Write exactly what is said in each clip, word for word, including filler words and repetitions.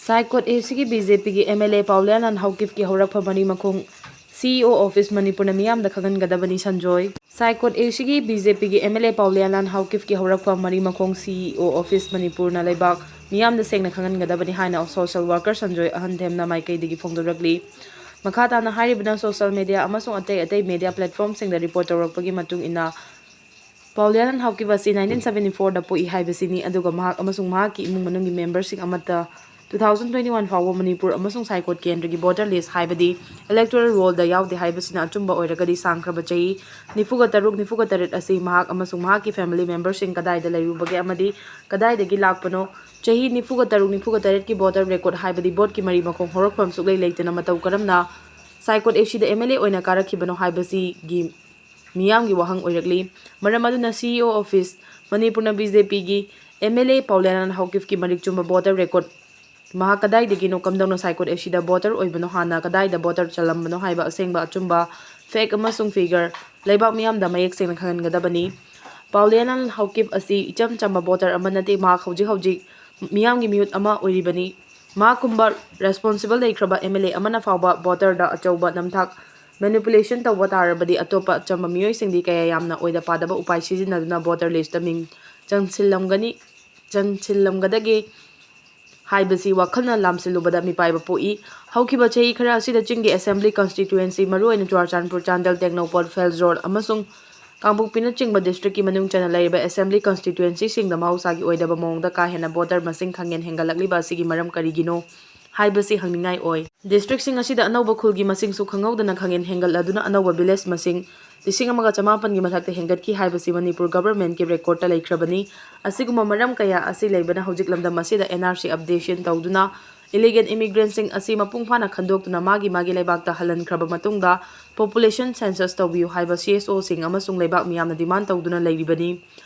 ꯁꯥꯏꯀꯣꯠ ꯑꯦꯁꯤꯒꯤ B J ꯄꯤꯒꯤ M L A ꯄꯥꯎꯂꯤꯌꯥꯂꯥꯜ ꯍꯥꯎꯀꯤꯞꯀꯤ ꯍꯧꯔꯛꯐꯝ ꯃꯔꯤ ꯃꯈꯣꯡ ꯁꯤ ꯏ ꯑꯣ ꯑꯣꯐꯤꯁ ꯃꯅꯤꯄꯨꯔꯅ ꯃꯤꯌꯥꯝꯗ ꯈꯪꯍꯟꯒꯗꯕꯅꯤ꯫ ꯁꯟꯖꯣꯏ꯫ ꯁꯥꯏꯀꯣꯠ ꯑꯦꯁꯤꯒꯤ ꯕꯤ ꯖꯦ ꯄꯤꯒꯤ ꯑꯦꯝ ꯑꯦꯜ ꯑꯦ ꯄꯥꯎꯂꯤꯌꯥꯂꯥꯜ ꯍꯥꯎꯀꯤꯞꯀꯤ ꯍꯧꯔꯛꯐꯝ ꯃꯔꯤ ꯃꯈꯣꯡ ꯁꯤ ꯏ ꯑꯣ ꯑꯣꯐꯤꯁ ꯃꯅꯤꯄꯨꯔꯅ ꯂꯩꯕꯥꯛ ꯃꯤꯌꯥꯝꯗ ꯁꯦꯡꯅ ꯈꯪꯍꯟꯒꯗꯕꯅꯤ ꯍꯥꯏꯅ ꯁꯣꯁꯦꯜ ꯋꯥꯔꯀꯔ ꯁꯟꯖꯣꯏ ꯑꯍꯟꯊꯦꯝꯅ ꯃꯥꯏꯀꯩꯗꯒꯤ ꯐꯣꯡꯗꯣꯔꯛꯂꯤ꯫ ꯃꯈꯥ ꯇꯥꯅ ꯍꯥꯏꯔꯤꯕꯅ ꯁꯣꯁꯦꯜ ꯃꯦꯗꯤꯌꯥ ꯑꯃꯁꯨꯡ ꯑꯇꯩ ꯑꯇꯩ ꯃꯦꯗꯤꯌꯥ ꯄ꯭ꯂꯦꯠꯐꯣꯔꯝꯁꯤꯡꯗ ꯔꯤꯄꯣꯔꯠ ꯇꯧꯔꯛꯄꯒꯤ ꯃꯇꯨꯡ ꯏꯟꯅ, ꯄꯥꯎꯂꯤꯌꯥꯂꯥꯜ ꯍꯥꯎꯀꯤꯞ ꯑꯁꯤ ꯅꯥꯏꯟꯇꯤꯟ ꯁꯕꯦꯟꯇꯤ ꯐꯣꯔꯗ ꯄꯣꯛꯏ ꯍꯥꯏꯕꯁꯤꯅꯤ, ꯑꯗꯨꯒ ꯃꯍꯥꯛ ꯑꯃꯁꯨꯡ ꯃꯍꯥꯛꯀꯤ ꯏꯃꯨꯡ ꯃꯅꯨꯡꯒꯤ ꯃꯦꯝꯕꯔꯁꯤꯡ ꯑꯃꯠꯇ ꯇꯨ ꯊꯥꯎꯖꯟ ꯇ꯭ꯋꯦꯟꯇꯤ ꯋꯥꯟ ꯐꯥꯎꯕ ꯃꯅꯤꯄꯨꯔ ꯑꯃꯁꯨꯡ ꯁꯥꯏꯀꯣꯠ ꯀꯦꯟꯗ꯭ꯔꯒꯤ ꯚꯣꯇꯔ ꯂꯤꯁ꯭ꯠ, ꯍꯥꯏꯕꯗꯤ ꯏꯂꯦꯛꯇꯣꯔꯦꯜ ꯔꯣꯜꯗ ꯌꯥꯎꯗꯦ ꯍꯥꯏꯕꯁꯤꯅ ꯑꯆꯨꯝꯕ ꯑꯣꯏꯔꯒꯗꯤ, ꯁꯥꯡꯈ꯭ꯔꯕ ꯆꯍꯤ ꯅꯤꯐꯨꯒ ꯇꯔꯨꯛ, ꯅꯤꯐꯨꯒ ꯇꯔꯦꯠ ꯑꯁꯤ ꯃꯍꯥꯛ ꯑꯃꯁꯨꯡ ꯃꯍꯥꯛꯀꯤ ꯐꯦꯃꯤꯂꯤ ꯃꯦꯝꯕꯔꯁꯤꯡ ꯀꯗꯥꯏꯗ ꯂꯩꯔꯨꯕꯒꯦ ꯑꯃꯗꯤ ꯀꯗꯥꯏꯗꯒꯤ ꯂꯥꯛꯄꯅꯣ, ꯆꯍꯤ ꯅꯤꯐꯨꯒ ꯇꯔꯨꯛ, ꯅꯤꯐꯨꯒ ꯇꯔꯦꯠꯀꯤ ꯚꯣꯇꯔ ꯔꯦꯀꯣꯔꯗ, ꯍꯥꯏꯕꯗꯤ ꯚꯣꯠꯀꯤ ꯃꯔꯤ ꯃꯈꯣꯡ ꯍꯧꯔꯛꯐꯝ ꯁꯨꯛꯂꯩ ꯂꯩꯇꯅ ꯃꯇꯧ ꯀꯔꯝꯅ ꯁꯥꯏꯀꯣꯠ ꯑꯦꯁꯤꯗ ꯑꯦꯝ ꯑꯦꯜ ꯑꯦ ꯑꯣꯏꯅ ꯀꯥꯔꯛꯈꯤꯕꯅꯣ ꯍꯥꯏꯕꯁꯤꯒꯤ ꯃꯤꯌꯥꯝꯒꯤ ꯋꯥꯍꯪ ꯑꯣꯏꯔꯛꯂꯤ꯫ ꯃꯔꯝ ꯑꯗꯨꯅ ꯁꯤ ꯏ ꯑꯣ ꯑꯣꯐꯤꯁ, ꯃꯅꯤꯄꯨꯔꯅ ꯕꯤ ꯖꯦ ꯄꯤꯒꯤ ꯑꯦꯝ ꯑꯦꯜ ꯑꯦ ꯄꯥꯎꯂꯤꯌꯥꯂꯥꯜ ꯍꯥꯎꯀꯤꯞꯀꯤ ꯃꯔꯤꯛ ꯆꯨꯝꯕ ꯚꯣꯇꯔ ꯔꯦꯀꯣꯔꯗ, ꯃꯍꯥꯛ ꯀꯗꯥꯏꯗꯒꯤꯅꯣ, ꯀꯝꯗꯧꯅ ꯁꯥꯏꯀꯣꯠ ꯑꯦꯁꯤꯗ ꯚꯣꯇꯔ ꯑꯣꯏꯕꯅꯣ, ꯍꯥꯟꯅ ꯀꯗꯥꯏꯗ ꯚꯣꯇꯔ ꯆꯜꯂꯝꯕꯅꯣ ꯍꯥꯏꯕ ꯑꯁꯦꯡꯕ ꯑꯆꯨꯝꯕ ꯐꯦꯛ ꯑꯃꯁꯨꯡ ꯐꯤꯒꯔ ꯂꯩꯕꯥꯛ ꯃꯤꯌꯥꯝꯗ ꯃꯌꯦꯛ ꯁꯦꯡꯅ ꯈꯪꯍꯟꯒꯗꯕꯅꯤ꯫ ꯄꯥꯎꯂꯤꯌꯥꯂꯥꯜ ꯍꯥꯎꯀꯤꯞ ꯑꯁꯤ ꯏꯆꯝ ꯆꯝꯕ ꯚꯣꯇꯔ ꯑꯃ ꯅꯠꯇꯦ, ꯃꯍꯥꯛ ꯍꯧꯖꯤꯛ ꯍꯧꯖꯤꯛ ꯃꯤꯌꯥꯝꯒꯤ ꯃꯤꯍꯨꯠ ꯑꯃ ꯑꯣꯏꯔꯤꯕꯅꯤ꯫ ꯃꯍꯥꯛꯀꯨꯝꯕ ꯔꯦꯁꯄꯣꯟꯁꯤꯕꯜ ꯂꯩꯈ꯭ꯔꯕ ꯑꯦꯝ ꯑꯦꯜ ꯑꯦ ꯑꯃꯅ ꯐꯥꯎꯕ ꯚꯣꯇꯔꯗ ꯑꯆꯧꯕ ꯅꯝꯊꯥꯛ, ꯃꯦꯅꯤꯄꯨꯂꯦꯁꯟ ꯇꯧꯕ ꯇꯥꯔꯕꯗꯤ ꯑꯇꯣꯞꯄ ꯑꯆꯝꯕ ꯃꯤꯑꯣꯏꯁꯤꯡꯗꯤ ꯀꯌꯥ ꯌꯥꯝꯅ ꯑꯣꯏꯗ ꯄꯥꯗꯕ ꯎꯄꯥꯏ ꯁꯤꯖꯤꯟꯅꯗꯨꯅ ꯚꯣꯇꯔ ꯂꯤꯁ꯭ꯠꯇ ꯃꯤꯡ ꯆꯟꯁꯤꯜꯂꯝꯒꯅꯤ, ꯆꯟꯁꯤꯜꯂꯝꯒꯗꯒꯦ ꯍꯥꯏꯕꯁꯤ ꯋꯥꯈꯜꯅ ꯂꯥꯝꯁꯤꯜꯂꯨꯕꯗ ꯃꯤꯄꯥꯏꯕ ꯄꯣꯛꯏ꯫ ꯍꯧꯈꯤꯕ ꯆꯍꯤ ꯈꯔ ꯑꯁꯤꯗ ꯆꯤꯡꯒꯤ ꯑꯦꯁꯦꯝꯕ꯭ꯂꯤ ꯀꯟꯁꯇꯤꯇ꯭ꯌꯨꯑꯦꯟꯁꯤ, ꯃꯔꯨꯑꯣꯏꯅ ꯆꯨꯔꯥꯆꯥꯟꯄꯨꯔ, ꯆꯥꯟꯗꯦꯜ, ꯇꯦꯡꯅꯧꯄꯜ, ꯐꯦꯜꯖꯣꯔ ꯑꯃꯁꯨꯡ ꯀꯥꯡꯄꯣꯛꯄꯤꯅꯆꯤꯡꯕ ꯗꯤꯁꯇ꯭ꯔꯤꯛꯀꯤ ꯃꯅꯨꯡ ꯆꯟꯅ ꯂꯩꯔꯤꯕ ꯑꯦꯁꯦꯝꯕ꯭ꯂꯤ ꯀꯟꯁꯇꯤꯇ꯭ꯌꯨꯑꯦꯟꯁꯤꯁꯤꯡꯗ ꯃꯍꯧꯁꯥꯒꯤ ꯑꯣꯏꯗꯕ ꯃꯑꯣꯡꯗ ꯀꯥ ꯍꯦꯟꯅ ꯚꯣꯇꯔ ꯃꯁꯤꯡ ꯈꯪꯍꯦꯟ ꯍꯦꯟꯒꯠꯂꯛꯂꯤꯕ ꯑꯁꯤꯒꯤ ꯃꯔꯝ ꯀꯔꯤꯒꯤꯅꯣ ꯍꯥꯏꯕꯁꯤ ꯍꯪꯅꯤꯡꯉꯥꯏ ꯑꯣꯏ꯫ ꯗꯤꯁꯇ꯭ꯔꯤꯛꯁꯤꯡ ꯑꯁꯤꯗ ꯑꯅꯧꯕ ꯈꯨꯜꯒꯤ ꯃꯁꯤꯡꯁꯨ ꯈꯪꯍꯧꯗꯅ ꯈꯪꯍꯦꯟ ꯍꯦꯟꯒꯠꯂꯗꯨꯅ ꯑꯅꯧꯕ ꯚꯤꯂꯦꯖ ꯃꯁꯤꯡ ꯂꯤꯁꯤꯡ ꯑꯃꯒ ꯆꯃꯥꯄꯟꯒꯤ ꯃꯊꯛꯇ ꯍꯦꯟꯒꯠꯈꯤ ꯍꯥꯏꯕꯁꯤ ꯃꯅꯤꯄꯨꯔ ꯒꯚꯔꯟꯃꯦꯟꯠꯀꯤ ꯔꯦꯀꯣꯔꯗꯇ ꯂꯩꯈ꯭ꯔꯕꯅꯤ꯫ ꯑꯁꯤꯒꯨꯝꯕ ꯃꯔꯝ ꯀꯌꯥ ꯑꯁꯤ ꯂꯩꯕꯅ ꯍꯧꯖꯤꯛ ꯂꯝꯗꯝ ꯑꯁꯤꯗ ꯑꯦꯟ ꯑꯥꯔ ꯁꯤ ꯑꯞꯗꯦꯁꯟ ꯇꯧꯗꯨꯅ ꯏꯂꯤꯒꯦꯜ ꯏꯃꯤꯒ꯭ꯔꯦꯟꯠꯁꯤꯡ ꯑꯁꯤ ꯃꯄꯨꯡ ꯐꯥꯅ ꯈꯟꯗꯣꯛꯇꯨꯅ ꯃꯥꯒꯤ ꯃꯥꯒꯤ ꯂꯩꯕꯥꯛꯇ ꯍꯜꯍꯟꯈ꯭ꯔꯕ ꯃꯇꯨꯡꯗ ꯄꯣꯄꯨꯂꯦꯁꯟ ꯁꯦꯟꯁꯁ ꯇꯧꯕꯤꯌꯨ ꯍꯥꯏꯕ ꯁꯤ ꯑꯦꯁ ꯑꯣꯁꯤꯡ ꯑꯃꯁꯨꯡ ꯂꯩꯕꯥꯛ ꯃꯤꯌꯥꯝꯅ ꯗꯤꯃꯥꯟ ꯇꯧꯗꯨꯅ ꯂꯩꯔꯤꯕꯅꯤ꯫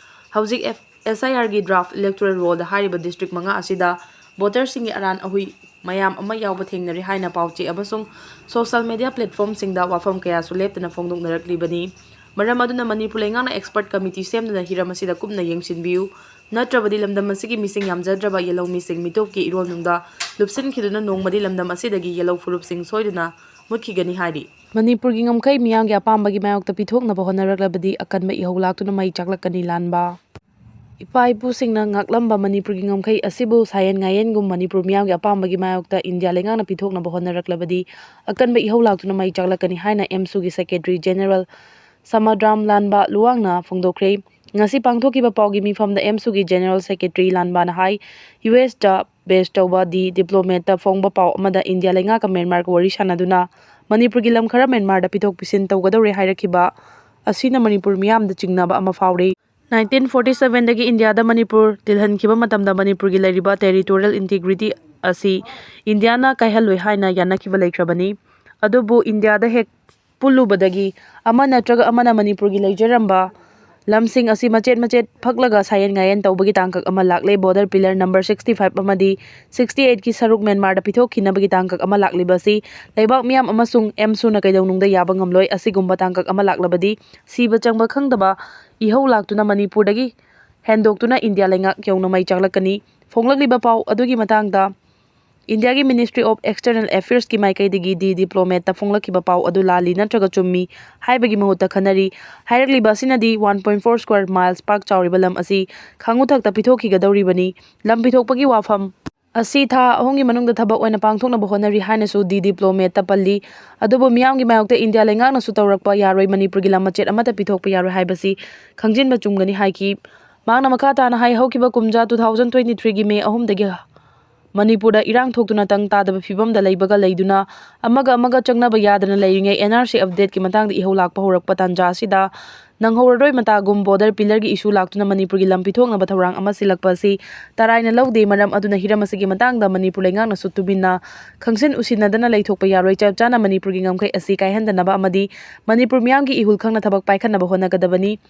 ꯍꯧꯖꯤꯛ ꯑꯦꯐ, ꯑꯦꯁ ꯑꯥꯏ ꯑꯥꯔꯒꯤ ꯗ꯭ꯔꯥꯐ ꯏꯂꯦꯛꯇꯣꯔꯦꯜ ꯔꯣꯜꯗ ꯍꯥꯏꯔꯤꯕ ꯗꯤꯁꯇ꯭ꯔꯤꯛ ꯃꯉꯥ ꯑꯁꯤꯗ ꯚꯣꯇꯔꯁꯤꯡꯒꯤ ꯑꯔꯥꯟ ꯑꯍꯨꯏ ꯃꯌꯥꯝ ꯑꯃ ꯌꯥꯎꯕ ꯊꯦꯡꯅꯔꯤ ꯍꯥꯏꯅ ꯄꯥꯎꯆꯦ ꯑꯃꯁꯨꯡ ꯁꯣꯁꯦꯜ ꯃꯦꯗꯤꯌꯥ ꯄ꯭ꯂꯦꯠꯐꯣꯔꯝꯁꯤꯡꯗ ꯋꯥꯐꯝ ꯀꯌꯥꯁꯨ ꯂꯦꯞꯇꯅ ꯐꯣꯡꯗꯣꯛꯅꯔꯛꯂꯤꯕꯅꯤ꯫ ꯃꯔꯝ ꯑꯗꯨꯅ ꯃꯅꯤꯄꯨꯔ ꯂꯩꯉꯥꯛꯅ ꯑꯦꯛꯁꯄꯔꯠ ꯀꯃꯤꯇꯤ ꯁꯦꯝꯗꯨꯅ ꯍꯤꯔꯝ ꯑꯁꯤꯗ ꯀꯨꯞꯅ ꯌꯦꯡꯁꯤꯟꯕꯤꯌꯨ꯫ ꯅꯠꯇ꯭ꯔꯕꯗꯤ ꯂꯝꯗꯝ ꯑꯁꯤꯒꯤ ꯃꯤꯁꯤꯡ ꯌꯥꯝꯖꯗ꯭ꯔꯕ ꯌꯦꯜꯍꯧ ꯃꯤꯁꯤꯡ ꯃꯤꯇꯣꯞꯀꯤ ꯏꯔꯣꯜꯅꯨꯡꯗ ꯂꯨꯞꯁꯤꯟꯈꯤꯗꯨꯅ ꯅꯣꯡꯃꯗꯤ ꯂꯝꯗꯝ ꯑꯁꯤꯗꯒꯤ ꯌꯦꯜꯍꯧ ꯐꯨꯔꯨꯞꯁꯤꯡ ꯁꯣꯏꯗꯅ ꯃꯨꯠꯈꯤꯒꯅꯤ ꯍꯥꯏꯔꯤ꯫ ꯃꯅꯤꯄꯨꯔꯒꯤ ꯉꯝꯈꯩ ꯃꯤꯌꯥꯝꯒꯤ ꯑꯄꯥꯝꯕꯒꯤ ꯃꯥꯌꯣꯛꯇ ꯄꯤꯊꯣꯛꯅꯕ ꯍꯣꯠꯅꯔꯛꯂꯕꯗꯤ ꯑꯀꯟꯕ ꯏꯍꯧ ꯂꯥꯛꯇꯨꯅ ꯃꯩ ꯆꯥꯛꯂꯛꯀꯅꯤ ꯂꯥꯟꯕ꯫ ꯏꯄꯥ ꯏꯄꯨꯁꯤꯡꯅ ꯉꯥꯛꯂꯝꯕ ꯃꯅꯤꯄꯨꯔꯒꯤ ꯉꯝꯈꯩ ꯑꯁꯤꯕꯨ ꯁꯥꯌꯦꯟ ꯉꯥꯌꯦꯟꯒꯨꯝ ꯃꯅꯤꯄꯨꯔ ꯃꯤꯌꯥꯝꯒꯤ ꯑꯄꯥꯝꯕꯒꯤ ꯃꯥꯌꯣꯛꯇ ꯏꯟꯗꯤꯌꯥ ꯂꯩꯉꯥꯛꯅ ꯄꯤꯊꯣꯛꯅꯕ ꯍꯣꯠꯅꯔꯛꯂꯕꯗꯤ ꯑꯀꯟꯕ ꯏꯍꯧ ꯂꯥꯛꯇꯨꯅ ꯃꯩ ꯆꯥꯛꯂꯛꯀꯅꯤ ꯍꯥꯏꯅ ꯑꯦꯝꯁꯨꯒꯤ ꯁꯦꯀ꯭ꯔꯦꯇꯔꯤ ꯖꯦꯅꯦꯔꯦꯜ ꯁꯃꯗ꯭ꯔꯥꯝ ꯂꯥꯟꯕ ꯂꯨꯋꯥꯡꯅ ꯐꯣꯡꯗꯣꯛꯈ꯭ꯔꯦ꯫ ꯉꯁꯤ ꯄꯥꯡꯊꯣꯛꯈꯤꯕ ꯄꯥꯎꯒꯤ ꯃꯤꯐꯝꯗ ꯑꯦꯝꯁꯨꯒꯤ ꯖꯦꯅꯦꯔꯦꯜ ꯁꯦꯀ꯭ꯔꯦꯇꯔꯤ ꯂꯥꯟꯕꯥꯅ ꯍꯥꯏ, ꯌꯨ ꯑꯦꯁꯇ ꯕꯦꯁ ꯇꯧꯕ ꯗꯤ ꯗꯤꯄ꯭ꯂꯣꯃꯦꯠꯇ ꯐꯣꯡꯕ ꯄꯥꯎ ꯑꯃꯗ ꯏꯟꯗꯤꯌꯥ ꯂꯩꯉꯥꯛꯀ ꯃ꯭ꯌꯥꯟꯃꯥꯔꯒ ꯋꯥꯔꯤ ꯁꯥꯟꯅꯗꯨꯅ ꯃꯅꯤꯄꯨꯔꯒꯤ ꯂꯝ ꯈꯔ ꯃ꯭ꯌꯥꯟꯃꯥꯔꯗ ꯄꯤꯊꯣꯛ ꯄꯤꯁꯤꯟ ꯇꯧꯒꯗꯧꯔꯦ ꯍꯥꯏꯔꯛꯈꯤꯕ ꯑꯁꯤꯅ ꯃꯅꯤꯄꯨꯔ ꯃꯤꯌꯥꯝꯗ ꯆꯤꯡꯅꯕ ꯑꯃ ꯐꯥꯎꯔꯦ꯫ ꯅꯥꯏꯟꯇꯤꯟ ꯐꯣꯔꯇꯤ ꯁꯚꯦꯟꯗꯒꯤ ꯏꯟꯗꯤꯌꯥꯗ ꯃꯅꯤꯄꯨꯔ ꯇꯤꯜꯍꯟꯈꯤꯕ ꯃꯇꯝꯗ ꯃꯅꯤꯄꯨꯔꯒꯤ ꯂꯩꯔꯤꯕ ꯇꯦꯔꯤꯇꯣꯔꯤꯌꯦꯜ ꯏꯟꯇꯤꯒ꯭ꯔꯤꯇꯤ ꯑꯁꯤ ꯏꯟꯗꯤꯌꯥꯅ ꯀꯥꯏꯍꯜꯂꯣꯏ ꯍꯥꯏꯅ ꯌꯥꯅꯈꯤꯕ ꯂꯩꯈ꯭ꯔꯕꯅꯤ꯫ ꯑꯗꯨꯕꯨ ꯏꯟꯗꯤꯌꯥꯗ ꯍꯦꯛ ꯄꯨꯜꯂꯨꯕꯗꯒꯤ ꯑꯃ ꯅꯠꯇ꯭ꯔꯒ ꯑꯃꯅ ꯃꯅꯤꯄꯨꯔꯒꯤ ꯂꯩꯖꯔꯝꯕ ꯂꯝꯁꯤꯡ ꯑꯁꯤ ꯃꯆꯦꯠ ꯃꯆꯦꯠ ꯐꯛꯂꯒ ꯁꯥꯌꯦꯟ ꯉꯥꯌꯦꯟ ꯇꯧꯕꯒꯤ ꯇꯥꯡꯀꯛ ꯑꯃ ꯂꯥꯛꯂꯦ꯫ Border pillar number sixty five ꯑꯃꯗꯤ ꯁꯤꯛꯁꯇꯤ ꯑꯩꯠꯀꯤ ꯁꯔꯨꯛ ꯃ꯭ꯌꯥꯟꯃꯥꯔꯗ ꯄꯤꯊꯣꯛꯈꯤꯅꯕꯒꯤ ꯇꯥꯡꯀꯛ ꯑꯃ ꯂꯥꯛꯂꯤꯕ ꯑꯁꯤ ꯂꯩꯕꯥꯛ ꯃꯤꯌꯥꯝ ꯑꯃꯁꯨꯡ ꯑꯦꯝꯁꯨꯅ ꯀꯩꯗꯧꯅꯨꯡꯗ ꯌꯥꯕ ꯉꯝꯂꯣꯏ꯫ ꯑꯁꯤꯒꯨꯝꯕ ꯇꯥꯡꯀꯛ ꯑꯃ ꯂꯥꯛꯂꯕꯗꯤ ꯁꯤꯕ ꯆꯪꯕ ꯈꯪꯗꯕ ꯏꯍꯧ ꯂꯥꯛꯇꯨꯅ ꯃꯅꯤꯄꯨꯔꯗꯒꯤ ꯍꯦꯟꯗꯣꯛꯇꯨꯅ ꯏꯟꯗꯤꯌꯥ ꯂꯩꯉꯥꯛ ꯌꯧꯅ ꯃꯩ ꯆꯥꯛꯂꯛꯀꯅꯤ꯫ ꯐꯣꯡꯂꯛꯂꯤꯕ ꯄꯥꯎ ꯑꯗꯨꯒꯤ ꯃꯇꯥꯡꯗ ꯏꯟꯗꯤꯌꯥꯒꯤ Ministry of External Affairsꯀꯤ ꯃꯥꯏꯀꯩꯗꯒꯤ ꯗꯤ ꯗꯤꯄ꯭ꯂꯣꯃꯦꯠꯇ ꯐꯣꯡꯂꯛꯈꯤꯕ ꯄꯥꯎ ꯑꯗꯨ ꯂꯥꯜꯂꯤ ꯅꯠꯇ꯭ꯔꯒ ꯆꯨꯝꯃꯤ ꯍꯥꯏꯕꯒꯤ ꯃꯍꯨꯠꯇ ꯈꯟꯅꯔꯤ꯫ ꯍꯥꯏꯔꯛꯂꯤꯕ ꯑꯁꯤꯅꯗꯤ one point four square miles ꯄꯥꯛ ꯆꯥꯎꯔꯤꯕ ꯂꯝ ꯑꯁꯤ ꯈꯥꯉꯨꯊꯛꯇ ꯄꯤꯊꯣꯛꯈꯤꯒꯗꯧꯔꯤꯕꯅꯤ꯫ ꯂꯝ ꯄꯤꯊꯣꯛꯄꯒꯤ ꯋꯥꯐꯝ ꯑꯁꯤ ꯊꯥ ꯑꯍꯨꯝꯒꯤ ꯃꯅꯨꯡꯗ ꯊꯕꯛ ꯑꯣꯏꯅ ꯄꯥꯡꯊꯣꯛꯅꯕ ꯍꯣꯠꯅꯔꯤ ꯍꯥꯏꯅꯁꯨ ꯗꯤ ꯗꯤꯄ꯭ꯂꯣꯃꯦꯠꯇ ꯄꯜꯂꯤ꯫ ꯑꯗꯨꯕꯨ ꯃꯤꯌꯥꯝꯒꯤ ꯃꯥꯌꯣꯛꯇ ꯏꯟꯗꯤꯌꯥ ꯂꯩꯉꯥꯛꯅꯁꯨ ꯇꯧꯔꯛꯄ ꯌꯥꯔꯣꯏ, ꯃꯅꯤꯄꯨꯔꯒꯤ ꯂꯝ ꯃꯆꯦꯠ ꯑꯃꯠꯇ ꯄꯤꯊꯣꯛꯄ ꯌꯥꯔꯣꯏ ꯍꯥꯏꯕꯁꯤ ꯈꯪꯖꯤꯟꯕ ꯆꯨꯝꯒꯅꯤ ꯍꯥꯏꯈꯤ꯫ ꯃꯍꯥꯛꯅ ꯃꯈꯥ ꯇꯥꯅ ꯍꯥꯏ, ꯍꯧꯈꯤꯕ ꯀꯨꯝꯖꯥ two thousand twenty threeꯒꯤ ꯃꯦ ꯑꯍꯨꯝꯗꯒꯤ ꯃꯅꯤꯄꯨꯔꯗ ꯏꯔꯥꯡ ꯊꯣꯛꯇꯨꯅ ꯇꯪ ꯇꯥꯗꯕ ꯐꯤꯕꯝꯗ ꯂꯩꯕꯒ ꯂꯩꯗꯨꯅ ꯑꯃꯒ ꯑꯃꯒ ꯆꯪꯅꯕ ꯌꯥꯗꯅ ꯂꯩꯔꯤꯉꯩ ꯑꯦꯟ ꯑꯥꯔ ꯁꯤ ꯑꯞꯗꯦꯠꯀꯤ ꯃꯇꯥꯡꯗ ꯏꯍꯧ ꯂꯥꯛꯄ ꯍꯧꯔꯛꯄ ꯇꯥꯟꯖꯥ ꯑꯁꯤꯗ ꯅꯪꯍꯧꯔꯔꯣꯏ ꯃꯇꯥꯒꯨꯝ ꯕꯣꯔꯗꯔ ꯄꯤꯂꯔꯒꯤ ꯏꯁꯨ ꯂꯥꯛꯇꯨꯅ ꯃꯅꯤꯄꯨꯔꯒꯤ ꯂꯝ ꯄꯤꯊꯣꯛꯅꯕ ꯊꯧꯔꯥꯡ ꯑꯃ ꯁꯤꯜꯂꯛꯄ ꯑꯁꯤ ꯇꯔꯥꯏꯅ ꯂꯧꯗꯦ꯫ ꯃꯔꯝ ꯑꯗꯨꯅ ꯍꯤꯔꯝ ꯑꯁꯤꯒꯤ ꯃꯇꯥꯡꯗ ꯃꯅꯤꯄꯨꯔ ꯂꯩꯉꯥꯛꯅꯁꯨ ꯇꯨꯃꯤꯟꯅ ꯈꯪꯁꯤꯟ ꯎꯁꯤꯟꯅꯗꯅ ꯂꯩꯊꯣꯛꯄ ꯌꯥꯔꯣꯏ꯫ ꯆꯞ ꯆꯥꯅ ꯃꯅꯤꯄꯨꯔꯒꯤ ꯉꯝꯈꯩ ꯑꯁꯤ ꯀꯥꯏꯍꯟꯗꯅꯕ ꯑꯃꯗꯤ ꯃꯅꯤꯄꯨꯔ ꯃꯤꯌꯥꯝꯒꯤ ꯏꯍꯨꯜ ꯈꯪꯅ ꯊꯕꯛ ꯄꯥꯏꯈꯠꯅꯕ ꯍꯣꯠꯅꯒꯗꯕꯅꯤ꯫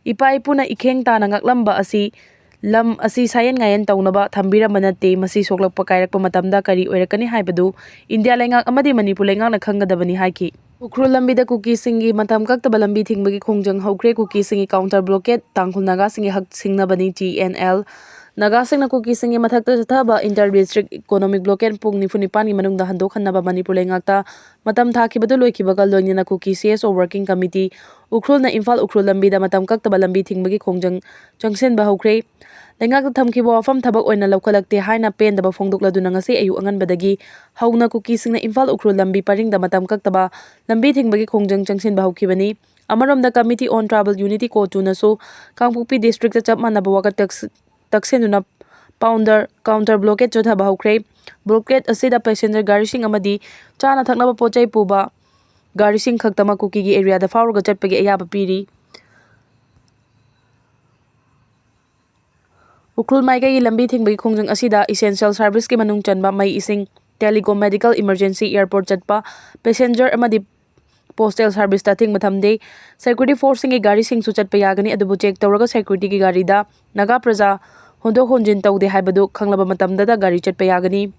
ꯏꯄꯥ ꯏꯄꯨꯅ ꯏꯈꯦꯡ ꯇꯥꯅ ꯉꯥꯛꯂꯝꯕ ꯑꯁꯤ ꯂꯝ ꯑꯁꯤ ꯁꯥꯌꯦꯟ ꯉꯥꯌꯦꯟ ꯇꯧꯅꯕ ꯊꯝꯕꯤꯔꯝꯕ ꯅꯠꯇꯦ꯫ ꯃꯁꯤ ꯁꯣꯛꯂꯛꯄ ꯀꯥꯏꯔꯛꯄ ꯃꯇꯝꯗ ꯀꯔꯤ ꯑꯣꯏꯔꯛꯀꯅꯤ ꯍꯥꯏꯕꯗꯨ ꯏꯟꯗꯤꯌꯥ ꯂꯩꯉꯥꯛ ꯑꯃꯗꯤ ꯃꯅꯤꯄꯨꯔ ꯂꯩꯉꯥꯛꯅ ꯈꯪꯒꯗꯕꯅꯤ ꯍꯥꯏꯈꯤ꯫ ꯎꯈ꯭ꯔꯨꯜ ꯂꯝꯕꯤꯗ ꯀꯨꯀꯤꯁꯤꯡꯒꯤ ꯃꯇꯝ ꯀꯛꯇꯕ ꯂꯝꯕꯤ ꯊꯤꯡꯕꯒꯤ ꯈꯣꯡꯖꯪ ꯍꯧꯈ꯭ꯔꯦ꯫ ꯀꯨꯀꯤꯁꯤꯡꯒꯤ ꯀꯥꯎꯟꯇꯔ ꯕ꯭ꯂꯣꯀꯦꯠ, ꯇꯥꯡꯈꯨꯜ ꯅꯥꯒꯥꯁꯤꯡꯒꯤ ꯍꯛ ꯁꯤꯡꯅꯕꯅꯤ, ꯇꯤ ꯑꯦꯟ ꯑꯦꯜ꯫ ꯅꯥꯒꯥꯁꯤꯡꯅ ꯀꯨꯀꯤꯁꯤꯡꯒꯤ ꯃꯊꯛꯇ ꯆꯠꯊꯕ ꯏꯟꯇꯔ ꯗꯤꯁꯇ꯭ꯔꯤꯛ ꯏꯀꯣꯅꯣꯃꯤꯛ ꯕ꯭ꯂꯣꯀꯦꯠ ꯄꯨꯡ ꯅꯤꯐꯨ ꯅꯤꯄꯥꯟꯒꯤ ꯃꯅꯨꯡꯗ ꯍꯟꯗꯣꯛꯍꯟꯅꯕ ꯃꯅꯤꯄꯨꯔ ꯂꯩꯉꯥꯛꯇ ꯃꯇꯝ ꯊꯥꯈꯤꯕꯗꯨ ꯂꯣꯏꯈꯤꯕꯒ ꯂꯣꯏꯅꯅ ꯀꯨꯀꯤ ꯁꯤ ꯑꯦꯁ ꯑꯣ ꯋꯥꯔꯀꯤꯡ ꯀꯃꯤꯇꯤ ꯎꯈ꯭ꯔꯨꯜꯅ ꯏꯝꯐꯥꯜ ꯎꯈ꯭ꯔꯨꯜ ꯂꯝꯕꯤꯗ ꯃꯇꯝ ꯀꯛꯇꯕ ꯂꯝꯕꯤ ꯊꯤꯡꯕꯒꯤ ꯈꯣꯡꯖꯪ ꯆꯪꯁꯤꯟꯕ ꯍꯧꯈ꯭ꯔꯦ꯫ ꯂꯩꯉꯥꯛꯇ ꯊꯝꯈꯤꯕ ꯋꯥꯐꯝ ꯊꯕꯛ ꯑꯣꯏꯅ ꯂꯧꯈꯠꯂꯛꯇꯦ ꯍꯥꯏꯅ ꯄꯦꯟꯗꯕ ꯐꯣꯡꯗꯣꯛꯂꯗꯨꯅ ꯉꯁꯤ ꯑꯌꯨꯛ ꯑꯉꯟꯕꯗꯒꯤ ꯍꯧꯅ ꯀꯨꯀꯤꯁꯤꯡꯅ ꯏꯝꯐꯥꯜ ꯎꯈ꯭ꯔꯨꯜ ꯂꯝꯕꯤ ꯄꯔꯤꯡꯗ ꯃꯇꯝ ꯀꯛꯇꯕ ꯂꯝꯕꯤ ꯊꯤꯡꯕꯒꯤ ꯈꯣꯡꯖꯪ ꯆꯪꯁꯤꯟꯕ ꯍꯧꯈꯤꯕꯅꯤ꯫ ꯑꯃꯔꯣꯝꯗ, Committee on Tribal Unity, ꯀꯣꯇꯨꯅꯁꯨ ꯀꯥꯡꯄꯣꯛꯄꯤ ꯗꯤꯁꯇ꯭ꯔꯤꯛꯇ ꯆꯞ ꯃꯥꯟꯅꯕ ꯋꯥꯀꯠ ꯇꯛꯁ-, ꯇꯛꯁꯤꯟꯗꯨꯅ ꯄꯥꯎꯟꯗꯔ, ꯀꯥꯎꯟꯇꯔ ꯕ꯭ꯂꯣꯀꯦꯠ ꯆꯠꯊꯕ ꯍꯧꯈ꯭ꯔꯦ꯫ ꯕ꯭ꯂꯣꯀꯦꯠ ꯑꯁꯤꯗ ꯄꯦꯁꯦꯟꯖꯔ ꯒꯥꯔꯤꯁꯤꯡ ꯑꯃꯗꯤ ꯆꯥꯅ ꯊꯛꯅꯕ ꯄꯣꯠ ꯆꯩ ꯄꯨꯕ ꯒꯥꯔꯤꯁꯤꯡ ꯈꯛꯇꯃꯛ ꯀꯨꯀꯤꯒꯤ ꯑꯦꯔꯤꯌꯥꯗ ꯐꯥꯎꯔꯒ ꯆꯠꯄꯒꯤ ꯑꯌꯥꯕ ꯄꯤꯔꯤ꯫ ꯎꯈ꯭ꯔꯨꯜ ꯃꯥꯏꯀꯩꯒꯤ ꯂꯝꯕꯤ ꯊꯤꯡꯕꯒꯤ ꯈꯣꯡꯖꯪ ꯑꯁꯤꯗ essential serviceꯀꯤ ꯃꯅꯨꯡ ꯆꯟꯕ ꯃꯩ, ꯏꯁꯤꯡ, telecom, medical emergency, airport ꯆꯠꯄ ꯄꯦꯁꯦꯟꯖꯔ ꯑꯃꯗꯤ postal serviceꯇ ꯑꯊꯤꯡꯕ ꯊꯝꯗꯦ꯫ Security forceꯁꯤꯡꯒꯤ ꯒꯥꯔꯤꯁꯤꯡꯁꯨ ꯆꯠꯄ ꯌꯥꯒꯅꯤ, ꯑꯗꯨꯕꯨ check ꯇꯧꯔꯒ securityꯒꯤ ꯒꯥꯔꯤꯗ ꯅꯥꯒꯥ ꯄ꯭ꯔꯖꯥ ꯍꯣꯟꯗꯣꯛ ꯍꯣꯟꯖꯤꯟ ꯇꯧꯗꯦ ꯍꯥꯏꯕꯗꯨ ꯈꯪꯂꯕ ꯃꯇꯝꯗꯇ ꯒꯥꯔꯤ ꯆꯠꯄ ꯌꯥꯒꯅꯤ꯫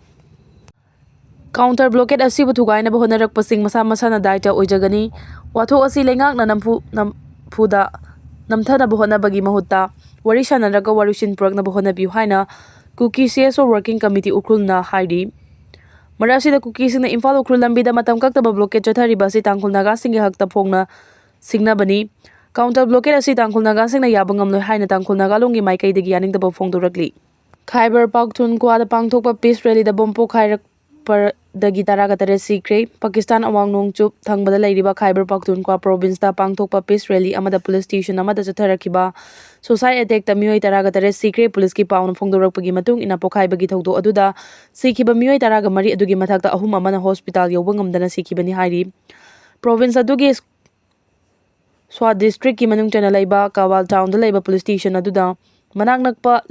ꯀꯥꯎꯟꯇꯔ ꯕ꯭ꯂꯣꯀꯦꯠ ꯑꯁꯤꯕꯨ ꯊꯨꯒꯥꯏꯅꯕ ꯍꯣꯠꯅꯔꯛꯄꯁꯤꯡ ꯃꯁꯥ ꯃꯁꯥꯅ ꯗꯥꯏꯇ ꯑꯣꯏꯖꯒꯅꯤ꯫ ꯋꯥꯊꯣꯛ ꯑꯁꯤ ꯂꯩꯉꯥꯛꯅ ꯅꯝꯐꯨ-, ꯅꯝꯐꯨꯗ ꯅꯝꯊꯅꯕ ꯍꯣꯠꯅꯕꯒꯤ ꯃꯍꯨꯠꯇ ꯋꯥꯔꯤ ꯁꯥꯟꯅꯔꯒ ꯋꯥꯔꯣꯏꯁꯤꯟ ꯄꯨꯔꯛꯅꯕ ꯍꯣꯠꯅꯕꯤꯌꯨ ꯍꯥꯏꯅ ꯀꯨꯀꯤ ꯁꯤ ꯑꯦꯁ ꯑꯣ ꯋꯥꯔꯀꯤꯡ ꯀꯃꯤꯇꯤ ꯎꯈ꯭ꯔꯨꯜꯅ ꯍꯥꯏꯔꯤ꯫ ꯃꯔꯛ ꯑꯁꯤꯗ, ꯀꯨꯀꯤꯁꯤꯡꯅ ꯏꯝꯐꯥꯜ ꯎꯈ꯭ꯔꯨꯜ ꯂꯝꯕꯤꯗ ꯃꯇꯝ ꯀꯛꯇꯕ ꯕ꯭ꯂꯣꯀꯦꯠ ꯆꯠꯊꯔꯤꯕ ꯑꯁꯤ ꯇꯥꯡꯈꯨꯜ ꯅꯥꯒꯥꯁꯤꯡꯒꯤ ꯍꯛꯇ ꯐꯣꯡꯅ ꯁꯤꯡꯅꯕꯅꯤ꯫ ꯀꯥꯎꯟꯇꯔ ꯕ꯭ꯂꯣꯀꯦꯠ ꯑꯁꯤ ꯇꯥꯡꯈꯨꯜ ꯅꯥꯒꯥꯁꯤꯡꯅ ꯌꯥꯕ ꯉꯝꯂꯣꯏ ꯍꯥꯏꯅ ꯇꯥꯡꯈꯨꯜ ꯅꯥꯒꯥꯂꯣꯟꯒꯤ ꯃꯥꯏꯀꯩꯗꯒꯤ ꯌꯥꯅꯤꯡꯗꯕ ꯐꯣꯡꯗꯣꯔꯛꯂꯤ꯫ ꯈꯥꯏꯕꯔ ꯄꯥꯈꯇꯨꯟꯈ꯭ꯋꯥꯗ ꯄꯥꯡꯊꯣꯛꯄ ꯄꯤꯁ ꯔꯦꯂꯤꯗ ꯕꯣꯝ ꯄꯣꯈꯥꯏꯔꯛꯄꯗꯒꯤ ꯇꯔꯥꯒ ꯇꯔꯦꯠ ꯁꯤꯈ꯭ꯔꯦ꯫ ꯄꯥꯀꯤꯁꯇꯥꯟ ꯑꯋꯥꯡ ꯅꯣꯡꯆꯨꯞ ꯊꯪꯕꯗ ꯂꯩꯔꯤꯕ ꯈꯥꯏꯕꯔ ꯄꯥꯈꯇꯨꯟꯈ꯭ꯋꯥ ꯄ꯭ꯔꯣꯚꯤꯟꯁꯇ ꯄꯥꯡꯊꯣꯛꯄ ꯄꯤꯁ ꯔꯦꯂꯤ ꯑꯃꯗ ꯄꯨꯂꯤꯁ ꯁ꯭ꯇꯦꯁꯟ ꯑꯃꯗ ꯆꯠꯊꯔꯛꯈꯤꯕ ꯁꯨꯁꯥꯏꯠ ꯑꯦꯇꯦꯛꯇ ꯃꯤꯑꯣꯏ ꯇꯔꯥꯒ ꯇꯔꯦꯠ ꯁꯤꯈ꯭ꯔꯦ꯫ ꯄꯨꯂꯤꯁꯀꯤ ꯄꯥꯎꯅ ꯐꯣꯡꯗꯣꯔꯛꯄꯒꯤ ꯃꯇꯨꯡ ꯏꯟꯅ, ꯄꯣꯈꯥꯏꯕꯒꯤ ꯊꯧꯗꯣꯛ ꯑꯗꯨꯗ ꯁꯤꯈꯤꯕ ꯃꯤꯑꯣꯏ ꯇꯔꯥꯒ ꯃꯔꯤ ꯑꯗꯨꯒꯤ ꯃꯊꯛꯇ ꯑꯍꯨꯝ ꯑꯃꯅ ꯍꯣꯁꯄꯤꯇꯥꯜ ꯌꯧꯕ ꯉꯝꯗꯅ ꯁꯤꯈꯤꯕꯅꯤ ꯍꯥꯏꯔꯤ꯫ ꯄ꯭ꯔꯣꯚꯤꯟꯁ ꯑꯗꯨꯒꯤ ꯁ꯭ꯋꯥꯠ ꯗꯤꯁꯇ꯭ꯔꯤꯛꯀꯤ ꯃꯅꯨꯡ ꯆꯟꯅ ꯂꯩꯕ ꯀꯋꯥꯜ ꯇꯥꯎꯟꯗ ꯂꯩꯕ ꯄꯨꯂꯤꯁ ꯁ꯭ꯇꯦꯁꯟ ꯑꯗꯨꯗ ꯃꯅꯥꯛ ꯅꯛꯄ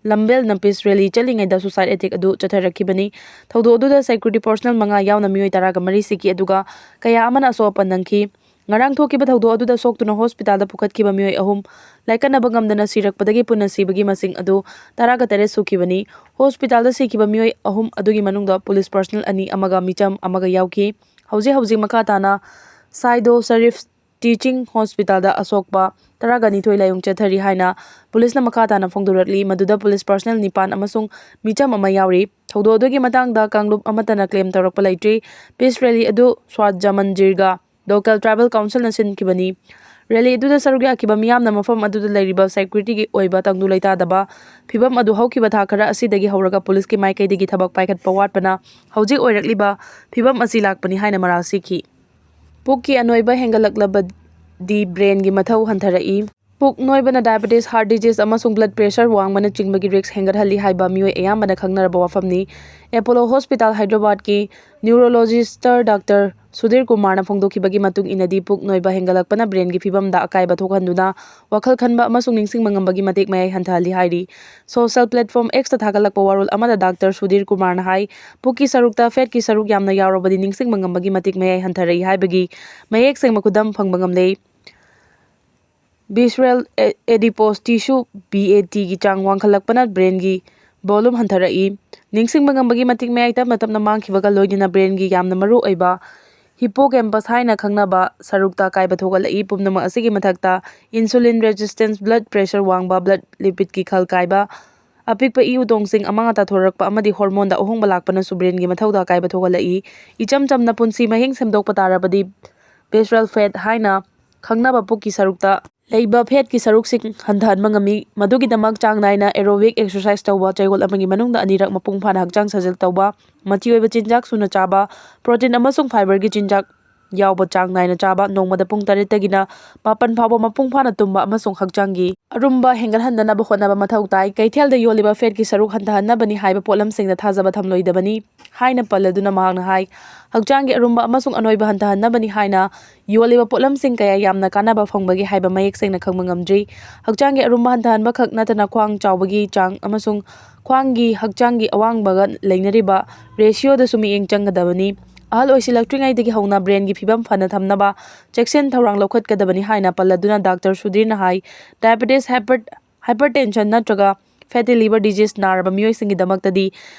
ꯂꯝꯕꯦꯜꯅ ꯄꯤꯁ ꯔꯦꯂꯤ ꯆꯠꯂꯤꯉꯩꯗ ꯁꯨꯁꯥꯏꯠ ꯑꯦꯇꯦꯛ ꯑꯗꯨ ꯆꯠꯊꯔꯛꯈꯤꯕꯅꯤ꯫ ꯊꯧꯗꯣꯛ ꯑꯗꯨꯗ ꯁꯦꯀ꯭ꯌꯨꯔꯤꯇꯤ ꯄꯔꯁꯅꯦꯜ ꯃꯉꯥ ꯌꯥꯎꯅ ꯃꯤꯑꯣꯏ ꯇꯔꯥꯒ ꯃꯔꯤ ꯁꯤꯈꯤ, ꯑꯗꯨꯒ ꯀꯌꯥ ꯑꯃꯅ ꯑꯁꯣꯛ ꯑꯄꯟ ꯅꯪꯈꯤ꯫ ꯉꯔꯥꯡ ꯊꯣꯛꯈꯤꯕ ꯊꯧꯗꯣꯛ ꯑꯗꯨꯗ ꯁꯣꯛꯇꯨꯅ ꯍꯣꯁꯄꯤꯇꯥꯜꯗ ꯄꯨꯈꯠꯈꯤꯕ ꯃꯤꯑꯣꯏ ꯑꯍꯨꯝ ꯂꯥꯏꯀꯠꯅꯕ ꯉꯝꯗꯅ ꯁꯤꯔꯛꯄꯗꯒꯤ ꯄꯨꯟꯅ ꯁꯤꯕꯒꯤ ꯃꯁꯤꯡ ꯑꯗꯨ ꯇꯔꯥꯒ ꯇꯔꯦꯠ ꯁꯨꯈꯤꯕꯅꯤ꯫ ꯍꯣꯁꯄꯤꯇꯥꯜꯗ ꯁꯤꯈꯤꯕ ꯃꯤꯑꯣꯏ ꯑꯍꯨꯝ ꯑꯗꯨꯒꯤ ꯃꯅꯨꯡꯗ ꯄꯨꯂꯤꯁ ꯄꯔꯁꯅꯦꯜ ꯑꯅꯤ ꯑꯃꯒ ꯃꯤꯆꯝ ꯑꯃꯒ ꯌꯥꯎꯈꯤ꯫ ꯍꯧꯖꯤꯛ ꯍꯧꯖꯤꯛ ꯃꯈꯥ ꯇꯥꯅ ꯁꯥꯏꯗꯣ ꯁꯔꯤꯐ ꯇꯤꯆꯤꯡ ꯍꯣꯁꯄꯤꯇꯥꯜꯗ ꯑꯁꯣꯛꯄ ꯇꯔꯥꯒ ꯅꯤꯊꯣꯏ ꯂꯥꯏꯌꯦꯡ ꯆꯠꯊꯔꯤ ꯍꯥꯏꯅ ꯄꯨꯂꯤꯁꯅ ꯃꯈꯥ ꯇꯥꯅ ꯐꯣꯡꯗꯣꯔꯛꯂꯤ꯫ ꯃꯗꯨꯗ ꯄꯨꯂꯤꯁ ꯄꯔꯁꯅꯦꯜ ꯅꯤꯄꯥꯟ ꯑꯃꯁꯨꯡ ꯃꯤꯆꯝ ꯑꯃ ꯌꯥꯎꯔꯤ꯫ ꯊꯧꯗꯣꯛ ꯑꯗꯨꯒꯤ ꯃꯇꯥꯡꯗ ꯀꯥꯡꯂꯨꯞ ꯑꯃꯠꯇꯅ ꯀ꯭ꯂꯦꯝ ꯇꯧꯔꯛꯄ ꯂꯩꯇ꯭ꯔꯤ꯫ ꯄꯤꯁ ꯔꯦꯂꯤ ꯑꯗꯨ ꯁ꯭ꯋꯥꯠ ꯖꯃꯟꯖꯤꯔꯒ ꯂꯣꯀꯦꯜ ꯇ꯭ꯔꯥꯏꯕꯦꯜ ꯀꯥꯎꯟꯁꯤꯜꯅ ꯁꯤꯟꯈꯤꯕꯅꯤ꯫ ꯔꯦꯂꯤ ꯑꯗꯨꯗ ꯁꯔꯨꯛ ꯌꯥꯈꯤꯕ ꯃꯤꯌꯥꯝꯅ ꯃꯐꯝ ꯑꯗꯨꯗ ꯂꯩꯔꯤꯕ ꯁꯦꯀ꯭ꯌꯨꯔꯤꯇꯤꯒꯤ ꯑꯣꯏꯕ ꯇꯪꯗꯨ ꯂꯩꯇꯥꯗꯕ ꯐꯤꯕꯝ ꯑꯗꯨ ꯍꯧꯈꯤꯕ ꯊꯥ ꯈꯔ ꯑꯁꯤꯗꯒꯤ ꯍꯧꯔꯒ ꯄꯨꯂꯤꯁꯀꯤ ꯃꯥꯏꯀꯩꯗꯒꯤ ꯊꯕꯛ ꯄꯥꯏꯈꯠꯄ ꯋꯥꯠꯄꯅ ꯍꯧꯖꯤꯛ ꯑꯣꯏꯔꯛꯂꯤꯕ ꯐꯤꯕꯝ ꯑꯁꯤ ꯂꯥꯛꯄꯅꯤ ꯍꯥꯏꯅ ꯃꯔꯥꯜ ꯁꯤꯈꯤ꯫ ꯄꯨꯛꯀꯤ ꯑꯅꯣꯏꯕ ꯍꯦꯟꯒꯠꯂꯛꯂꯕꯗꯤ ꯕ꯭ꯔꯦꯟꯒꯤ ꯃꯊꯧ ꯍꯟꯊꯔꯛꯏ꯫ ꯄꯨꯛ ꯅꯣꯏꯕꯅ ꯗꯥꯏꯕꯦꯇꯤꯁ, ꯍꯥꯔꯠ ꯗꯤꯖꯤꯖ ꯑꯃꯁꯨꯡ ꯕ꯭ꯂꯗ ꯄ꯭ꯔꯦꯁꯔ ꯋꯥꯡꯕꯅꯆꯤꯡꯕꯒꯤ ꯔꯤꯁ꯭ꯛ ꯍꯦꯟꯒꯠꯍꯜꯂꯤ ꯍꯥꯏꯕ ꯃꯤꯑꯣꯏ ꯑꯌꯥꯝꯕꯅ ꯈꯪꯅꯔꯕ ꯋꯥꯐꯝꯅꯤ꯫ ꯑꯦꯄꯣꯂꯣ ꯍꯣꯁꯄꯤꯇꯥꯜ ꯍꯥꯏꯗ꯭ꯔꯕꯥꯗꯀꯤ ꯅ꯭ꯌꯨꯔꯣꯂꯣꯖꯤꯁ꯭ꯇꯔ ꯗꯥꯛꯇꯔ ꯁꯨꯙꯤꯔ ꯀꯨꯃꯥꯔꯅ ꯐꯣꯡꯗꯣꯛꯈꯤꯕꯒꯤ ꯃꯇꯨꯡ ꯏꯟꯅꯗꯤ, ꯄꯨꯛ ꯅꯣꯏꯕ ꯍꯦꯟꯒꯠꯂꯛꯄꯅ ꯕ꯭ꯔꯦꯟꯒꯤ ꯐꯤꯕꯝꯗ ꯑꯀꯥꯏꯕ ꯊꯣꯛꯍꯟꯗꯨꯅ ꯋꯥꯈꯜ ꯈꯟꯕ ꯑꯃꯁꯨꯡ ꯅꯤꯡꯁꯤꯡꯕ ꯉꯝꯕꯒꯤ ꯃꯇꯤꯛ ꯃꯌꯥꯏ ꯍꯟꯊꯍꯜꯂꯤ ꯍꯥꯏꯔꯤ꯫ ꯁꯣꯁꯤꯌꯦꯜ ꯄ꯭ꯂꯦꯠꯐꯣꯔꯝ X ꯇ ꯊꯥꯒꯠꯂꯛꯄ ꯋꯥꯔꯣꯜ ꯑꯃꯗ ꯗꯥꯛꯇꯔ ꯁꯨꯙꯤꯔ ꯀꯨꯃꯥꯔꯅ ꯍꯥꯏ, ꯄꯨꯛꯀꯤ ꯁꯔꯨꯛꯇ ꯐꯦꯠꯀꯤ ꯁꯔꯨꯛ ꯌꯥꯝꯅ ꯌꯥꯎꯔꯕꯗꯤ ꯅꯤꯡꯁꯤꯡꯕ ꯉꯝꯕꯒꯤ ꯃꯇꯤꯛ ꯃꯌꯥꯏ ꯍꯟꯊꯔꯛꯏ ꯍꯥꯏꯕꯒꯤ ꯃꯌꯦꯛ ꯁꯦꯡꯕ ꯈꯨꯗꯝ ꯐꯪꯕ ꯉꯝꯂꯦ꯫ ꯚꯤꯁꯔꯦꯜ ꯑꯦ-, ꯑꯦꯗꯤꯄꯣꯁ ꯇꯤꯁꯨ, V A T, ꯒꯤ ꯆꯥꯡ ꯋꯥꯡꯈꯠꯂꯛꯄꯅ ꯕ꯭ꯔꯦꯟꯒꯤ ꯚꯣꯂꯨꯝ ꯍꯟꯊꯔꯛꯏ꯫ ꯅꯤꯡꯁꯤꯡꯕ ꯉꯝꯕꯒꯤ ꯃꯇꯤꯛ ꯃꯌꯥꯏ ꯇꯞꯅ ꯇꯞꯅ ꯃꯥꯡꯈꯤꯕꯒ ꯂꯣꯏꯅꯅ ꯕ꯭ꯔꯦꯟꯒꯤ ꯌꯥꯝꯅ ꯃꯔꯨ ꯑꯣꯏꯕ ꯍꯤꯄꯣꯀꯦꯝꯄꯁ ꯍꯥꯏꯅ ꯈꯪꯅꯕ ꯁꯔꯨꯛꯇ ꯑꯀꯥꯏꯕ ꯊꯣꯛꯍꯜꯂꯛꯏ꯫ ꯄꯨꯝꯅꯃꯛ ꯑꯁꯤꯒꯤ ꯃꯊꯛꯇ, ꯏꯟꯁꯨꯂꯤꯟ ꯔꯦꯖꯤꯁ꯭ꯇꯦꯟꯁ, ꯕ꯭ꯂꯗ ꯄ꯭ꯔꯦꯁꯔ ꯋꯥꯡꯕ, ꯕ꯭ꯂꯗ ꯂꯤꯄꯤꯗꯀꯤ ꯈꯜ ꯀꯥꯏꯕ, ꯑꯄꯤꯛꯄ ꯏ ꯎꯇꯣꯡꯁꯤꯡ ꯑꯃꯥꯡ ꯑꯇꯥ ꯊꯣꯔꯛꯄ ꯑꯃꯗꯤ ꯍꯣꯔꯃꯣꯟꯗ ꯑꯍꯣꯡꯕ ꯂꯥꯛꯄꯅꯁꯨ ꯕ꯭ꯔꯦꯟꯒꯤ ꯃꯊꯧꯗ ꯑꯀꯥꯏꯕ ꯊꯣꯛꯍꯜꯂꯛꯏ꯫ ꯏꯆꯝ ꯆꯝꯅ ꯄꯨꯟꯁꯤ ꯃꯍꯤꯡ ꯁꯦꯝꯗꯣꯛꯄ ꯇꯥꯔꯕꯗꯤ, ꯚꯤꯁꯔꯦꯜ ꯐꯦꯠ ꯍꯥꯏꯅ ꯈꯪꯅꯕ ꯄꯨꯛꯀꯤ ꯁꯔꯨꯛꯇ ꯂꯩꯕ ꯐꯦꯠꯀꯤ ꯁꯔꯨꯛꯁꯤꯡ ꯍꯟꯊꯍꯟꯕ ꯉꯝꯃꯤ꯫ ꯃꯗꯨꯒꯤꯗꯃꯛ ꯆꯥꯡ ꯅꯥꯏꯅ ꯑꯦꯔꯣꯕꯤꯛ ꯑꯦꯛꯁꯔꯁꯥꯏꯖ ꯇꯧꯕ, ꯆꯌꯣꯜ ꯑꯃꯒꯤ ꯃꯅꯨꯡꯗ ꯑꯅꯤꯔꯛ ꯃꯄꯨꯡ ꯐꯥꯅ ꯍꯛꯆꯥꯡ ꯁꯥꯖꯦꯜ ꯇꯧꯕ, ꯃꯆꯤ ꯑꯣꯏꯕ ꯆꯤꯟꯖꯥꯛ ꯁꯨꯅ ꯆꯥꯕ, ꯄ꯭ꯔꯣꯇꯤꯟ ꯑꯃꯁꯨꯡ ꯐꯥꯏꯕꯔꯒꯤ ꯆꯤꯟꯖꯥꯛ ꯌꯥꯎꯕ ꯆꯥꯡ ꯅꯥꯏꯅ ꯆꯥꯕ, ꯅꯣꯡꯃꯗ ꯄꯨꯡ ꯇꯔꯦꯠꯇꯒꯤꯅ ꯃꯥꯄꯟ ꯐꯥꯎꯕ ꯃꯄꯨꯡ ꯐꯥꯅ ꯇꯨꯝꯕ ꯑꯃꯁꯨꯡ ꯍꯛꯆꯥꯡꯒꯤ ꯑꯔꯨꯝꯕ ꯍꯦꯟꯒꯠꯍꯟꯗꯅꯕ ꯍꯣꯠꯅꯕ ꯃꯊꯧ ꯇꯥꯏ꯫ ꯀꯩꯊꯦꯜꯗ ꯌꯣꯜꯂꯤꯕ ꯐꯦꯠꯀꯤ ꯁꯔꯨꯛ ꯍꯟꯊꯍꯟꯅꯕꯅꯤ ꯍꯥꯏꯕ ꯄꯣꯠꯂꯝꯁꯤꯡꯗ ꯊꯥꯖꯕ ꯊꯝꯂꯣꯏꯗꯕꯅꯤ ꯍꯥꯏꯅ ꯄꯜꯂꯗꯨꯅ ꯃꯍꯥꯛꯅ ꯍꯥꯏ, ꯍꯛꯆꯥꯡꯒꯤ ꯑꯔꯨꯝꯕ ꯑꯃꯁꯨꯡ ꯑꯅꯣꯏꯕ ꯍꯟꯊꯍꯟꯅꯕꯅꯤ ꯍꯥꯏꯅ ꯌꯣꯜꯂꯤꯕ ꯄꯣꯠꯂꯝꯁꯤꯡ ꯀꯌꯥ ꯌꯥꯝꯅ ꯀꯥꯟꯅꯕ ꯐꯪꯕꯒꯦ ꯍꯥꯏꯕ ꯃꯌꯦꯛ ꯁꯦꯡꯅ ꯈꯪꯕ ꯉꯝꯗ꯭ꯔꯤ꯫ ꯍꯛꯆꯥꯡꯒꯤ ꯑꯔꯨꯝꯕ ꯍꯟꯊꯍꯟꯕ ꯈꯛ ꯅꯠꯇꯅ ꯈ꯭ꯋꯥꯡ ꯆꯥꯎꯕꯒꯤ ꯆꯥꯡ ꯑꯃꯁꯨꯡ ꯈ꯭ꯋꯥꯡꯒꯤ ꯍꯛꯆꯥꯡꯒꯤ ꯑꯋꯥꯡꯕꯒ ꯂꯩꯅꯔꯤꯕ ꯔꯦꯁꯤꯌꯣꯗꯁꯨ ꯃꯤꯠꯌꯦꯡ ꯆꯪꯒꯗꯕꯅꯤ꯫ ꯑꯍꯜ ꯑꯣꯏꯁꯤꯜꯂꯛꯇ꯭ꯔꯤꯉꯩꯗꯒꯤ ꯍꯧꯅ ꯕ꯭ꯔꯦꯟꯒꯤ ꯐꯤꯕꯝ ꯐꯅ ꯊꯝꯅꯕ ꯆꯦꯛꯁꯤꯟ ꯊꯧꯔꯥꯡ ꯂꯧꯈꯠꯀꯗꯕꯅꯤ ꯍꯥꯏꯅ ꯄꯜꯂꯗꯨꯅ ꯗꯥꯛꯇꯔ ꯁꯨꯙꯤꯔꯅ ꯍꯥꯏ, ꯗꯥꯏꯕꯦꯇꯤꯁ, ꯍꯥꯏꯄꯔ-, ꯍꯥꯏꯄꯔꯇꯦꯟꯁꯟ ꯅꯠꯇ꯭ꯔꯒ ꯐꯦꯇꯤ ꯂꯤꯚꯔ ꯗꯤꯖꯤꯖ ꯅꯥꯔꯕ ꯃꯤꯑꯣꯏꯁꯤꯡꯒꯤꯗꯃꯛꯇꯗꯤ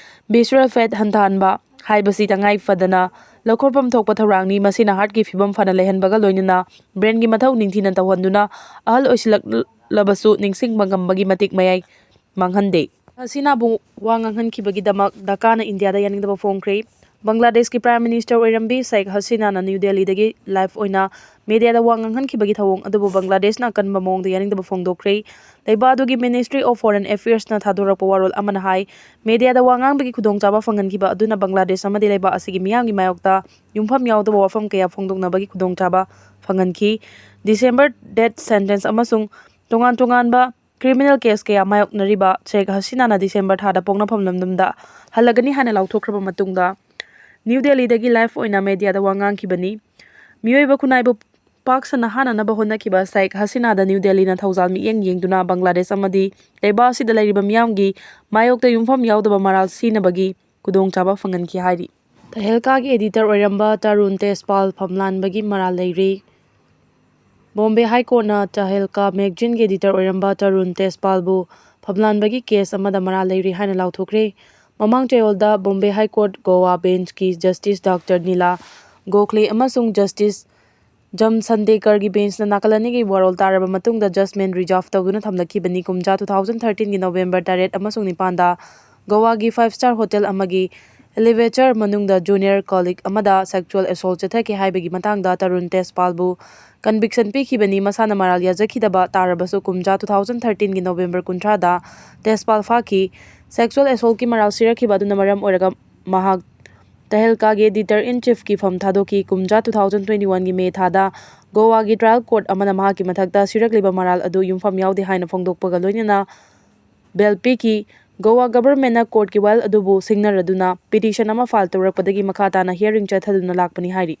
ꯚꯤꯁꯔꯦꯜ ꯐꯦꯠ ꯍꯟꯊꯍꯟꯕ ꯍꯥꯏꯕꯁꯤ ꯇꯉꯥꯏ ꯐꯗꯅ ꯂꯧꯈꯠꯐꯝ ꯊꯣꯛꯄ ꯊꯧꯔꯥꯡꯅꯤ꯫ ꯃꯁꯤꯅ heartꯀꯤ ꯐꯤꯕꯝ ꯐꯅ ꯂꯩꯍꯟꯕꯒ ꯂꯣꯏꯅꯅ brainꯒꯤ ꯃꯊꯧ ꯅꯤꯡꯊꯤꯅ ꯇꯧꯍꯟꯗꯨꯅ ꯑꯍꯜ ꯑꯣꯏꯁꯤꯜꯂꯛꯂꯕꯁꯨ ꯅꯤꯡꯁꯤꯡꯕ ꯉꯝꯕꯒꯤ ꯃꯇꯤꯛ ꯃꯌꯥꯏ ꯃꯥꯡꯍꯟꯗꯦ꯫ ꯍꯁꯤꯅꯥꯕꯨ ꯋꯥ ꯉꯥꯡꯍꯟꯈꯤꯕꯒꯤꯗꯃꯛ ꯙꯥꯀꯥꯅ ꯏꯟꯗꯤꯌꯥꯗ ꯌꯥꯅꯤꯡꯗꯕ ꯐꯣꯡꯈ꯭ꯔꯦ꯫ ꯕꯪꯒ꯭ꯂꯥꯗꯦꯁꯀꯤ Prime Minister ꯑꯣꯏꯔꯝꯕꯤ ꯁꯦꯈ ꯍꯁꯤꯅꯥꯅ ꯅ꯭ꯌꯨ ꯗꯦꯜꯂꯤꯗꯒꯤ live ꯑꯣꯏꯅ ꯃꯦꯗꯤꯌꯥꯗ ꯋꯥ ꯉꯥꯡꯍꯟꯈꯤꯕꯒꯤ ꯊꯧꯑꯣꯡ ꯑꯗꯨꯕꯨ ꯕꯪꯒ꯭ꯂꯥꯗꯦꯁꯅ ꯑꯀꯟꯕ ꯃꯑꯣꯡꯗ ꯌꯥꯅꯤꯡꯗꯕ ꯐꯣꯡꯗꯣꯛꯈ꯭ꯔꯦ꯫ ꯂꯩꯕꯥꯛ ꯑꯗꯨꯒꯤ Ministry of Foreign Affairsꯅ ꯊꯥꯗꯣꯔꯛꯄ ꯋꯥꯔꯣꯜ ꯑꯃꯅ ꯍꯥꯏ, ꯃꯦꯗꯤꯌꯥꯗ ꯋꯥ ꯉꯥꯡꯕꯒꯤ ꯈꯨꯗꯣꯡꯆꯥꯕ ꯐꯪꯍꯟꯈꯤꯕ ꯑꯗꯨꯅ ꯕꯪꯒ꯭ꯂꯥꯗꯦꯁ ꯑꯃꯗꯤ ꯂꯩꯕꯥꯛ ꯑꯁꯤꯒꯤ ꯃꯤꯌꯥꯝꯒꯤ ꯃꯥꯌꯣꯛꯇ ꯌꯨꯝꯐꯝ ꯌꯥꯎꯗꯕ ꯋꯥꯐꯝ ꯀꯌꯥ ꯐꯣꯡꯗꯣꯛꯅꯕꯒꯤ ꯈꯨꯗꯣꯡꯆꯥꯕ ꯐꯪꯍꯟꯈꯤ꯫ December death sentence ꯑꯃꯁꯨꯡ ꯇꯣꯉꯥꯟ ꯇꯣꯉꯥꯟꯕ criminal case ꯀꯌꯥ ꯃꯥꯌꯣꯛꯅꯔꯤꯕ ꯁꯦꯈ ꯍꯁꯤꯅꯥꯅ December ꯊꯥꯗ ꯄꯣꯛꯅꯐꯝ ꯂꯝꯗꯝꯗ ꯍꯜꯂꯒꯅꯤ ꯍꯥꯏꯅ ꯂꯥꯎꯊꯣꯛꯈ꯭ꯔꯕ ꯃꯇꯨꯡꯗ ꯅ꯭ꯌꯨ ꯗꯦꯜꯂꯤꯗꯒꯤ live ꯑꯣꯏꯅ ꯃꯦꯗꯤꯌꯥꯗ ꯋꯥ ꯉꯥꯡꯈꯤꯕꯅꯤ꯫ ꯃꯤꯑꯣꯏꯕ ꯈꯨꯟꯅꯥꯏꯕꯨ ꯄꯥꯛ ꯁꯟꯅ ꯍꯥꯠꯅꯅꯕ ꯍꯣꯠꯅꯈꯤꯕ ꯁꯦꯈ ꯍꯁꯤꯅꯥꯗ ꯅ꯭ꯌꯨ ꯗꯦꯜꯂꯤꯅ ꯊꯧꯖꯥꯜ ꯃꯤꯠꯌꯦꯡ ꯌꯦꯡꯗꯨꯅ ꯕꯪꯒ꯭ꯂꯥꯗꯦꯁ ꯑꯃꯗꯤ ꯂꯩꯕꯥꯛ ꯑꯁꯤꯗ ꯂꯩꯔꯤꯕ ꯃꯤꯌꯥꯝꯒꯤ ꯃꯥꯌꯣꯛꯇ ꯌꯨꯝꯐꯝ ꯌꯥꯎꯗꯕ ꯃꯔꯥꯜ ꯁꯤꯅꯕꯒꯤ ꯈꯨꯗꯣꯡꯆꯥꯕ ꯐꯪꯍꯟꯈꯤ ꯍꯥꯏꯔꯤ꯫ ꯇꯍꯦꯜꯀꯥꯒꯤ editor ꯑꯣꯏꯔꯝꯕ ꯇꯔꯨꯟ ꯇꯦꯖꯄꯥꯜ ꯐꯝꯂꯥꯟꯕꯒꯤ ꯃꯔꯥꯜ ꯂꯩꯔꯤ꯫ ꯕꯣꯝꯕꯦ High Courtꯅ ꯇꯍꯦꯜꯀꯥ magazineꯒꯤ editor ꯑꯣꯏꯔꯝꯕ ꯇꯔꯨꯟ ꯇꯦꯖꯄꯥꯜꯕꯨ ꯐꯝꯂꯥꯟꯕꯒꯤ case ꯑꯃꯗ ꯃꯔꯥꯜ ꯂꯩꯔꯤ ꯍꯥꯏꯅ ꯂꯥꯎꯊꯣꯛꯈ꯭ꯔꯦ꯫ ꯃꯃꯥꯡ ꯆꯌꯣꯜꯗ Bombay High Court Goa benchꯀꯤ Justice Doctor ꯅꯤꯂꯥ ꯒꯣꯈꯂꯦ ꯑꯃꯁꯨꯡ Justice ꯖꯝ ꯁꯟꯗꯦꯀꯔꯒꯤ benchꯅ ꯅꯥꯀꯜ ꯑꯅꯤꯒꯤ ꯋꯥꯔꯣꯜ ꯇꯥꯔꯕ ꯃꯇꯨꯡꯗ judgement reserve ꯇꯧꯗꯨꯅ ꯊꯝꯂꯛꯈꯤꯕꯅꯤ꯫ ꯀꯨꯝꯖꯥ two thousand thirteenꯒꯤ November ꯇꯔꯦꯠ ꯑꯃꯁꯨꯡ ꯅꯤꯄꯥꯟꯗ ꯒꯣꯋꯥꯒꯤ five star hotel ꯑꯃꯒꯤ elevator ꯃꯅꯨꯡꯗ junior colleague ꯑꯃꯗ sexual assault ꯆꯠꯊꯈꯤ ꯍꯥꯏꯕꯒꯤ ꯃꯇꯥꯡꯗ ꯇꯔꯨꯟ ꯇꯦꯖꯄꯥꯜꯕꯨ conviction ꯄꯤꯈꯤꯕꯅꯤ꯫ ꯃꯁꯥꯅ ꯃꯔꯥꯜ ꯌꯥꯖꯈꯤꯗꯕ ꯇꯥꯔꯕꯁꯨ ꯀꯨꯝꯖꯥ two thousand thirteenꯒꯤ November ꯀꯨꯟꯊ꯭ꯔꯥꯗ ꯇꯦꯖꯄꯥꯜ ꯐꯥꯈꯤ꯫ Sexual assaultꯀꯤ ꯃꯔꯥꯜ ꯁꯤꯔꯛꯈꯤꯕ ꯑꯗꯨꯅ ꯃꯔꯝ ꯑꯣꯏꯔꯒ ꯃꯍꯥꯛ ꯇꯍꯦꯜꯀꯥꯒꯤ editor in chiefꯀꯤ ꯐꯝ ꯊꯥꯗꯣꯛꯈꯤ꯫ ꯀꯨꯝꯖꯥ two thousand twenty oneꯒꯤ May ꯊꯥꯗ ꯒꯣꯋꯥꯒꯤ trial court ꯑꯃꯅ ꯃꯍꯥꯛꯀꯤ ꯃꯊꯛꯇ ꯁꯤꯔꯛꯂꯤꯕ ꯃꯔꯥꯜ ꯑꯗꯨ ꯌꯨꯝꯐꯝ ꯌꯥꯎꯗꯦ ꯍꯥꯏꯅ ꯐꯣꯡꯗꯣꯛꯄꯒ ꯂꯣꯏꯅꯅ bail ꯄꯤꯈꯤ꯫ ꯒꯣꯋꯥ governmentꯅ courtꯀꯤ ꯋꯥꯌꯦꯜ ꯑꯗꯨꯕꯨ ꯁꯤꯡꯅꯔꯗꯨꯅ petition ꯑꯃ file ꯇꯧꯔꯛꯄꯗꯒꯤ ꯃꯈꯥ ꯇꯥꯅ hearing ꯆꯠꯊꯗꯨꯅ ꯂꯥꯛꯄꯅꯤ ꯍꯥꯏꯔꯤ꯫